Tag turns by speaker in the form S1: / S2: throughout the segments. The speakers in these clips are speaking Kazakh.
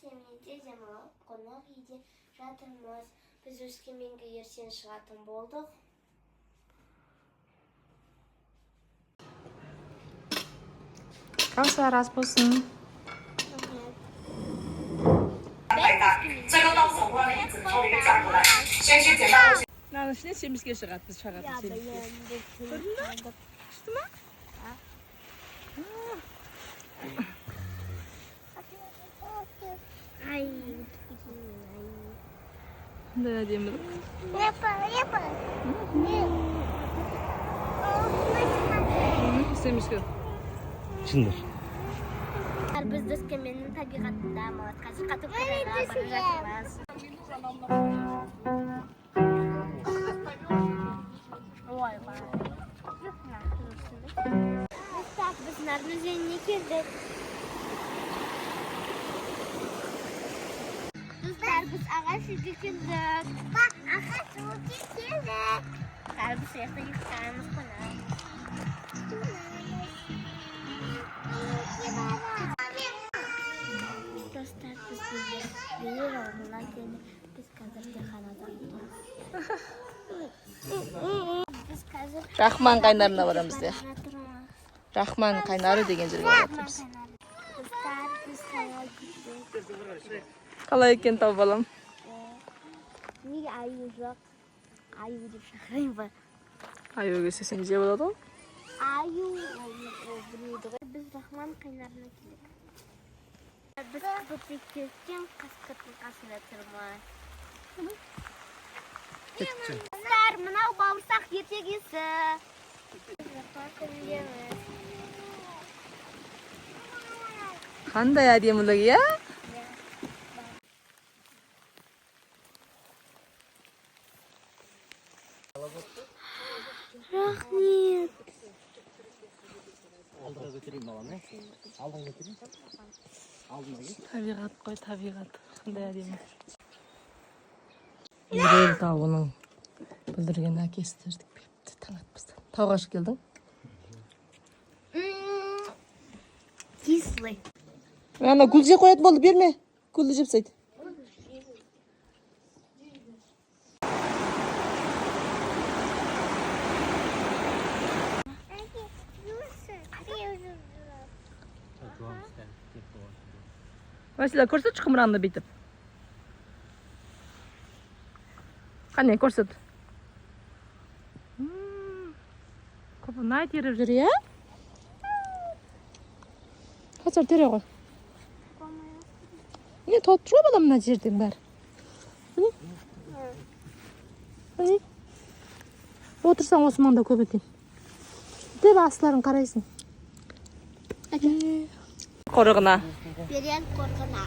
S1: Семейде демалып, қонақ үйде жатырмыз. Біз Өскеменге ертең шығатын болдық.
S2: Кәусар, ас болсын.
S3: Мынаның ішінен семізге шығады, біз шағатын семізге.
S1: Көрдің бе?
S3: Күшті ма?
S1: Ай,
S3: Қандай әдемілік. Семізге.
S4: Шындар.
S1: Біз Өскеменнің табиғатындамыз. Қазір Қатокаға бара жатырмыз. Ойбай. Так, біз Нарын өзеніне келдік. Достар, біз ағаш үйге келдік. Ағаш үйге келдік. Қазір біз жақта ұйықтаймыз, қонамыз. Достар, біз Бейір ауылына келдік. Біз қазір телханада отырмыз. Біз қазір
S3: Рахман қайнарына барамыз де.
S1: жатырмыз.
S3: Рахман қайнары деген жерге барып жатырмыз.
S1: Достар, біз тауға келдік.
S3: Қалай екен тау, балам?
S1: Неге аю жоқ? Аю деп шақырайын ба?
S3: Аю келсе, сен жеп алады ғой.
S1: Аю ол білмейді ғой. Біз Рахман қайнарына келдік. Біз көпектен қасқырдың қасында тұрмыз. Достар, мынау бауырсақ ертегісі. Рахман күндеміз.
S3: Қандай әдемілік, иә?
S1: Рахмет.
S4: Алдыға көтерейін баланы. Алдыға көтерейін. Алдына кел.
S3: Табиғат қой, табиғат. Қандай әдемі. Ерел тауының бүлдірген әкесі тердік беріпті таң атпастан. Тауға шығып келдің?
S1: Кислый.
S3: Ана гүл жеп қоятын болды, берме. Гүлді жеп тастайды. Василя, көрсетші құмыраны бүйтіп. Қане, көрсет. Көпінай теріп жүр, иә? Қазір тере ғой. Не толып тұр ғой, балам, мына жердің бәрі. Міне. Міне. Отырсаң, осы маңда көп екен. Деп астыларын қарайсың. Қорығына.
S1: Берен қорғына.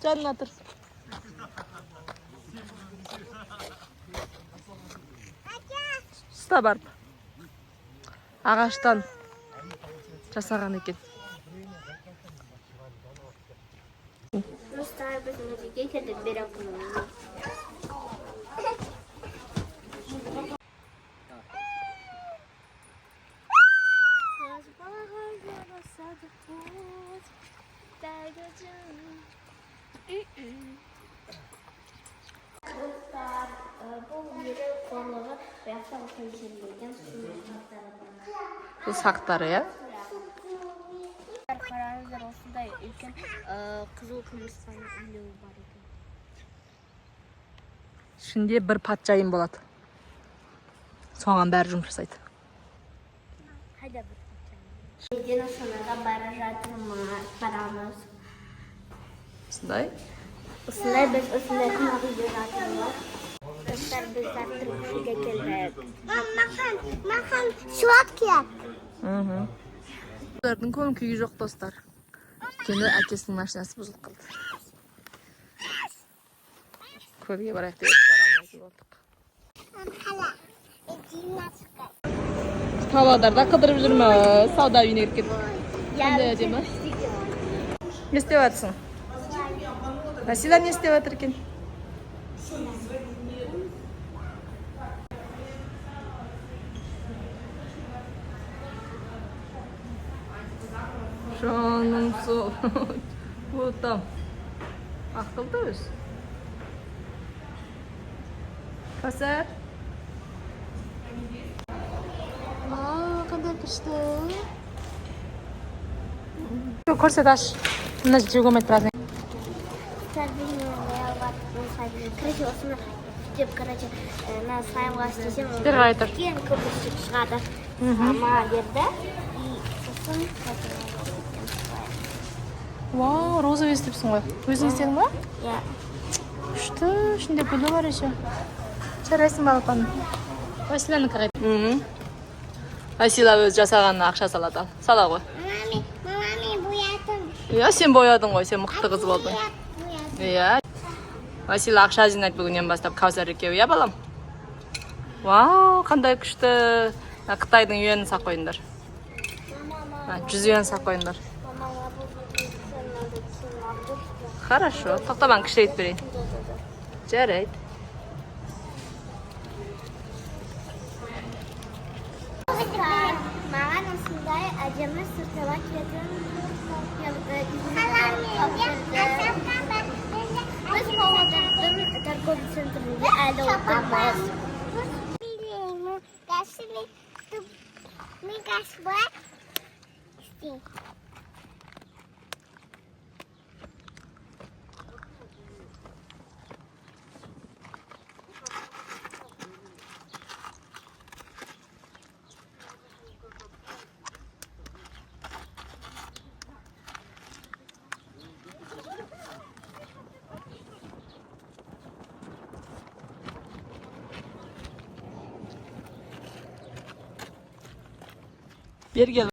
S3: Жанына тұр. Ұста барып. Ағаштан жасаған екен.
S1: Достар, біз музейге келдік, Берен қорғына. Достар, бұл Ерел қорлығы, бұяқта осылай жерленген су сақтары бар.
S3: Бұл сақтары, иә?
S1: Қараңыздар, осындай үлкен қызыл құмырсқаның үйлеуі бар екен.
S3: Ішінде бір патшайым болады. Соған бәрі жұмыс жасайды.
S1: Қайда бір патшайым? Неден Астанаға бара жатырмыз, барамыз.
S3: Осындай.
S1: Осындай біз осындай қонақ үйде жатырмыз. Достар, біз завтрак ішуге келдік. Маған сладкий.
S3: Олардың көңіл күйі жоқ, достар. Өйткені әкесінің машинасы бұзылып қалды. Көлге барайық деп бара алмайтын болдық. Павлодарда қыдырып жүрміз. Сауда үйіне кіріп кеттік. Қандай әдемі. Не істеп жатырсың? Васила не істеп жатыр екен? Жаным сол. Вот там. Ақылды өзі. Кәусар. Қандай күшті. Көрсет, аш. Мына жерде жеуге болмайды праздник.
S1: Короче, осыны деп, короче, мына слаймға істесем,
S3: Бері қарай тұр.
S1: үлкен көпіршік шығады. Маған берді. И сосын
S3: Вау, розовый істепсің ғой. Өзің істедің ба?
S1: Иә.
S3: Күшті, ішінде гүлі бар еще. Жарайсың, балапаным. Василанікі қайда? Васила өзі жасағанына ақша салады, ал. Сала ғой.
S1: Мама, мама, мен боядым.
S3: Иә, сен боядың ғой, сен мықты қыз болдың.
S1: Боядым.
S3: Иә. Васила ақша жинайды бүгіннен бастап, Кәусар екеуі, иә, балам? Вау, қандай күшті. Мына Қытайдың юанін сақ қойыңдар.
S1: Мама,
S3: 100 юан сақ қойыңдар.
S1: мама,
S3: Хорошо. Тоқта, маған кішірейтіп берейін. Жарайды.
S1: Маған осындай әдемі сыртыма киетін Біз Павлодардың торговый центрінде әлі отырмыз. Мен
S3: Бері кел.